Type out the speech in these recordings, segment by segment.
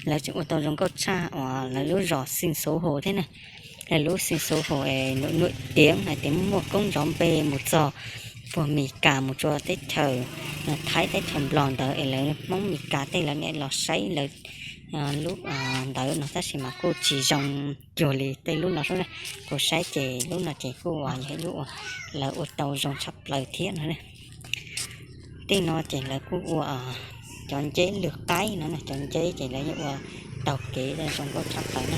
lawv tseem ua tau zoo nkauj tshaj uas lawv lub zos Xeev Xu Hu thiab na. Lawv lub Xeev Xu Hu es nws nws tiav hais tias muaj koob zov npe mus txog puag Mes Kas mus rau teb chaws Thaib teb chaws Nplog ntawd es lawv Hmoob Mes Kas tej lawv niaj los saib lawv lub ntawd no tab sis mas kuj tsis zoo cuag li tej lub no xwb na. Kuv saib ces lub no ces kuj yog ib lub uas lawv ua tau zoo tshaj plaws thiab no. Tej no ces lawv kuj ua cov nceb lwg qaib no, cov nceb ces lawv yeej ua taug kev zoo nkauj tshaj plaws na.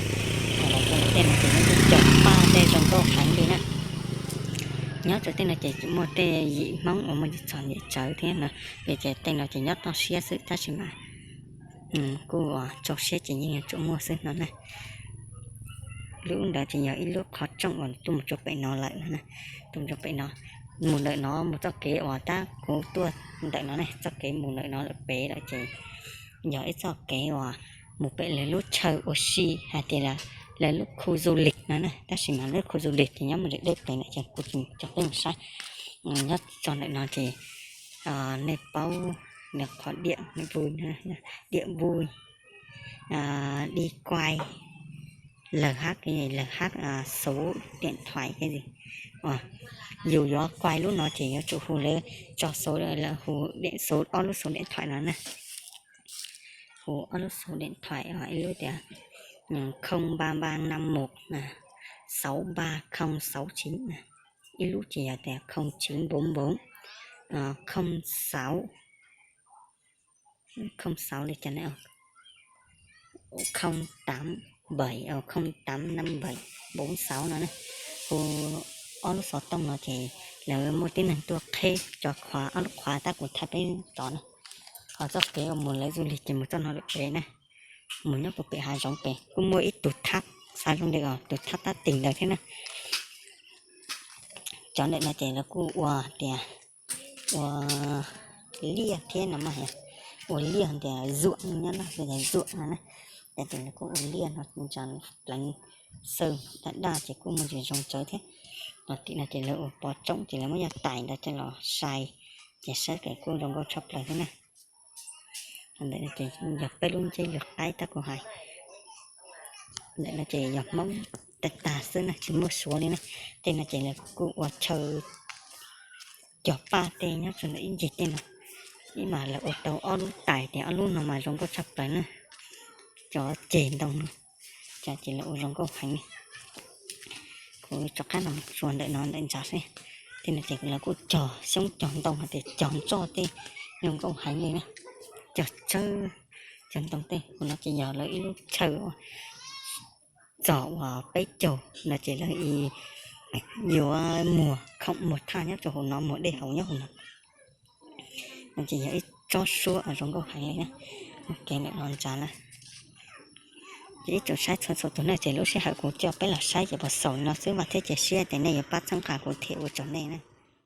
Lawv tej no ces lawv kuj cog paj tej zoo nkauj heev li na. Nyob rau tej no ces muaj tej yim Hmoob uas muaj yim txog yim tsawv thiab no, ces tej no ces nyob toj siab xwb tab sis mas kuj tsau siab ces yeej yuav tsum muaj xwb no na. Lub ntawd ces yog ib lub qhov rooj uas tuaj mus rau pem no lawm no, tuaj mus rau pem no, mus ntawm no mus txoj kev uas tab kuv tuaj ntawm no ne, txoj kev mus ntawm no lawm pem lawm ces yog ib txoj kev uas mus pem lawv lub chaw ua si hais tias lawv lub khu du lịch no na, tab sis mas lub khu du lịch ces nyob mus deb deb pem na ces kuv tsis coj peb mus saib. Nyob txog ntawm no ces nej paub lawv qhov điện vui, điện vui, đi quay, lawv hab, lawv hab số điện thoại cái gì, yus yuav quay lub no ces yuav tsum hu lawv tso số, lawv hu số, ob lub số điện thoại no na. Hu ob lub số điện thoại, ib lub tias không ba ba năm một, sáu ba không sáu chín, ib lub ces yog tias không chín bốn bốn, không sáu, không sáu li cas ne, không tám bảy, không tám năm bảy bốn sáu no na. Hu ob lub xov tooj no ces lawv muaj tib neeg tuaj qheb cov khóa, ob lub khóa tab kuv thaij peb tod na. Ho txoj kev uas mus lawv du lịch ces mus txoj no lawm pem na. Mus nyob puag pem hav zoov pem kuj muaj ib tug thab, xav zoo li os, tus thab tab tis ntawd thiab na. Cov ntawm no ces lawv kuj ua tias ua liaj thiab no mas, ua liaj tias zuam nyob no, tias zuam no na. Ces lawv kuj ua liaj no tso pleev xwb daj daj ces kuj muaj ntsis zoo tsawv thiab. Los tim no ces lawv ua pov tsoob ces lawv muab yog tais ntawd coj los sai, ces saib ces kuj zoo nkauj tshaj plaws thiab na. Ntawm no ces yog peb lub nceb lwg qaib tab kuv hais. Ntawm no ces yog Hmoob tag tag xwb na, tsis muaj Suav li na. Tej no ces lawv kuj ua chaw cog paj tej nyob rau ntawm ib ncig tej no. Ib mas lawv ua tau ob lub tais tias ob lub no mas zoo nkauj tshaj plaws na. Cov ceg ntoo no, cov ces lawv ua zoo nkauj heev li. Kuv rov qab los tsuas ntawm no ntawm ntsa xwb. Tej no ces lawv kuj cog xyoob cog ntoo hais tias cog ntsoj tej zoo nkauj heev li na. Cog tsawb, cog ntoo tej, kuv no ces yog lawv ib lub chaw txog uas peb caug no ces lawv yuav muag khoom muag thaj nyob rau hauv no, muag dej haus nyob hauv no. No ces yog ib tsob suab zoo nkauj heev li na. Kev ntawm no ntsa na. Ces ib tsoom saib txhua txhua tus na, ces lub sij hawm kuv coj peb los saib ces puas xaus no xwb, vam thiab cia siab tias nej yuav pab txhawb nqa kuv thiab ua tsaug nej na.